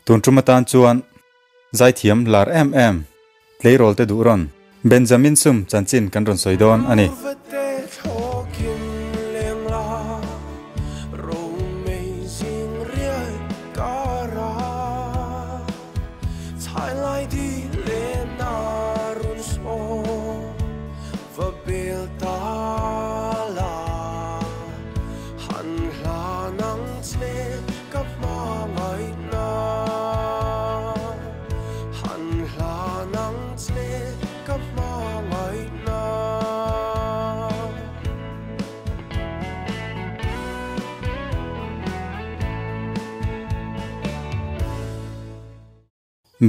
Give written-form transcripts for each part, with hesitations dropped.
Tun tum atan chuan zaithiam lar em em tleirawl te duh rawn Benjamin Sum chanchin kan rawn sawi dawn a ni.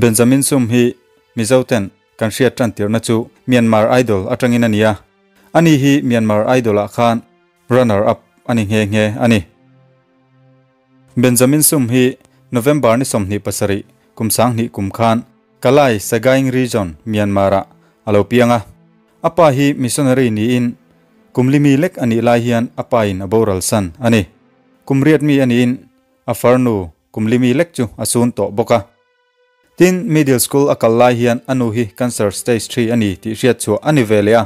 Benjamin Sum hi Mizo ten kan hriat tan tirna chu Myanmar Idol atangin a ni a. Ani hi Myanmar Idol ah khan runner up a ni nghe nghe a ni. Benjamin Sum hi November ni 27 kum 20 kum khan Kalay, Sagaing Region, Myanmar ah a lo piang a. A pa hi missionary niin kum limi lek a nih lai hian a pa in a boral san a ni. Kum riat mi a niin a farnu kum limi lek chu a sun tawh bawk a. Tin, middle school a kal lai hian a nu hi cancer stage 3 a ni tih hriat chhuah a ni ve leh a.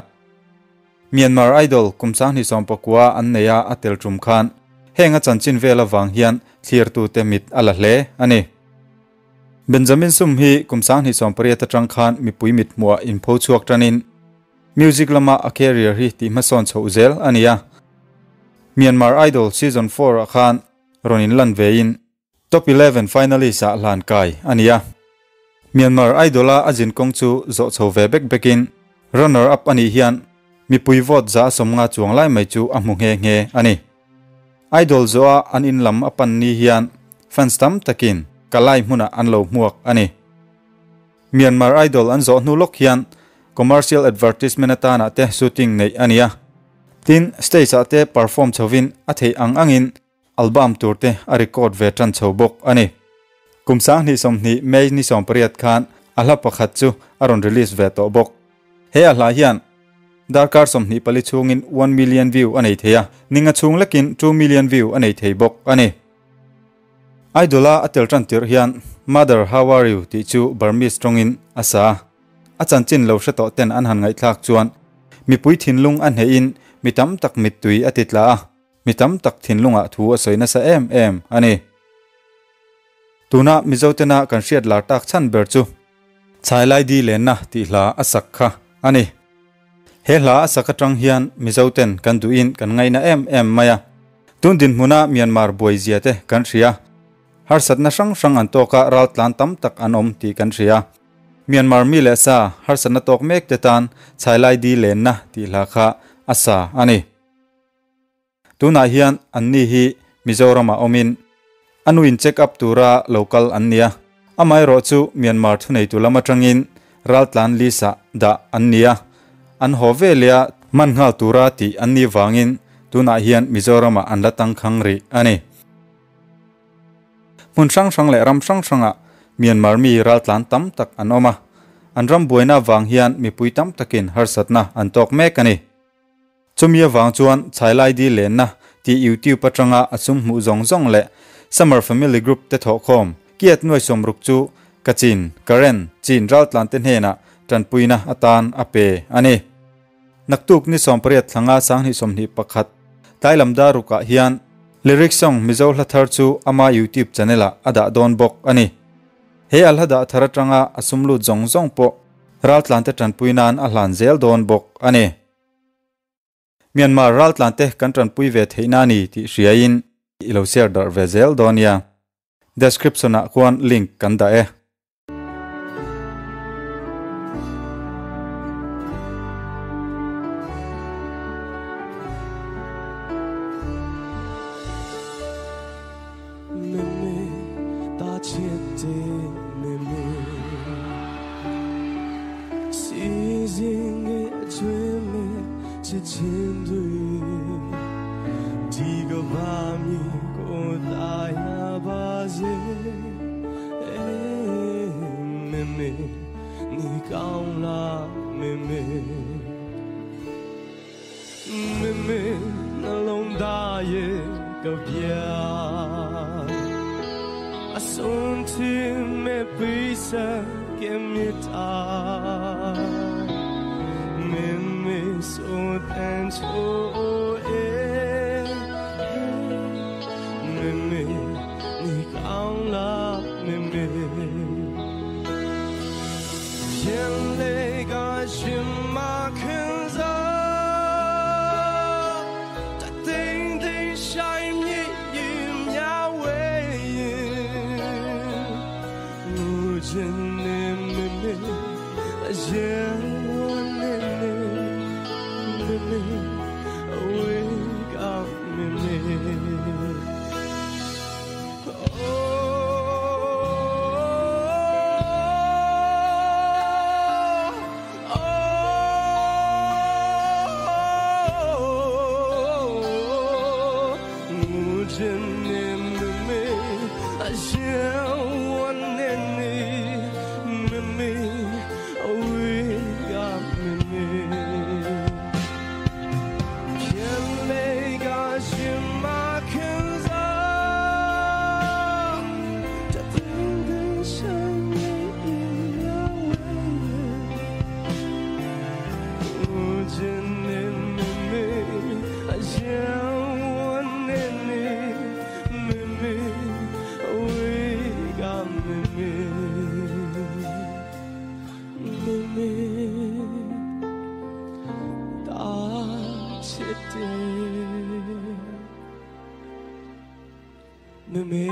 Myanmar Idol kum 2019 an nei a a tel tum khan heng a chanchin vel avang hian thlirtute mit a la hle a ni. Benjamin Sum hi kum 2018 atang khan mipui mit hmuah inpho chhuak tanin music lama a career hi tih hmasawn chhoh zel a ni a. Myanmar Idol season 4 ah khan rawn inlan vein top 11 finalist ah hlan kai a ni a. Myanmar Idol a a zin kawng chu zawh chho ve bek bekin runner up a nih hian mipui vote za 50 chuang lai mai chu a hmu nghe nghe a ni. Idol zo a an in lam a pan ni hian fans tam takin Kalay hmuna an lo hmuak a ni. Myanmar Idol an zawh hnu lawk hian commercial advertisement atana te shooting nei a ni a. Tin, stage ah te perform chhovin a thei ang angin album tur te a record ve tan chho bawk a ni. Kum 2020 May ni 18 khan a hla pakhat chu a rawn release ve tawh bawk. He a hla hian darkar 24 chhungin 1 million view a nei thei a, ninga chhung lekin 2 million view a nei thei bawk a ni. Idol a a tel tan tir hian Mother how are you tih chu Burmese tawngin a sa. A chanchin lo hre tawh ten an han ngaihthlak chuan mipui thinlung a hneh-in mi tam tak mittui a ti tla a, mi tam tak thinlungah thu a sawi nasa em em a ni. Tuna Mizo tena kan hriat lar tak chhan ber chu Chhailai di lenna tih hla a sak kha a ni. He hla a sak atang hian Mizo ten kan duhin kan ngaina em em mai a. Tun dinhmuna Myanmar buai zia te kan hria. Harsatna hrang hrang an tawka ral tlan tam tak an awm tih kan hria. Myanmar mi leh sa harsatna tawk mek te tan Chhailai di lenna tih hla kha a sa a ni. Tunah hian an ni hi Mizoram ah awmin a nuin check up tura local an nia. Amaherawh chu Myanmar thuneitu lam atangin ral tlan list ah dah an nia. An haw ve leh a man nghal tura tih an ni vangin tunah hian Mizoram ah an la tangkhang rih a ni. Hmun hrang hrang leh ram hrang hrangah Myanmar mi ral tlan tam tak an awm a. An ram buaina vang hian mipui tam takin harsatna an tawk mek a ni. Chumi avang chuan Chhailai di lenna tih YouTube atanga a sum hmuh zawng zawng leh Summer Family Group te thawhkhawm kiat nuai sawmruk chu Kachin, Karen, Chin ral tlan te hnenah tanpuina atan a pe a ni. Naktuk ni 18 thlanga 2021 tlai lam darukah hian lyric song Mizo hla thar chu ama YouTube channel ah a dah dawn bawk a ni. He a hla dah thar atanga a sum lut zawng zawng pawh ral tlan te tanpuinan a hlan zel dawn bawk a ni. Myanmar ral tlan te kan tanpui ve theihna ni tih hriain i lo share dar ve zel dawn nia. Description ah khuan link kan dah e. Meme ta chiat meme si jing e chue me chi chin dui di ga ba mi ko ta ya ba je e meme ni kaung la meme meme na long da ye ka bia a စွန်ထမဲ့ပိစကမြတာမေမေဆိုတန်ချိုအေမေမေနေကောင်းလားမေမေ眼泪ကရှင်မခင်စားတသိန်းသိန်းဆိုင်မြည်ရင်များဝဲရင်ငူခြင်းနဲ့မေမေအရင်ဝနေနေမေမေအဝေးကမေမေ မေမေ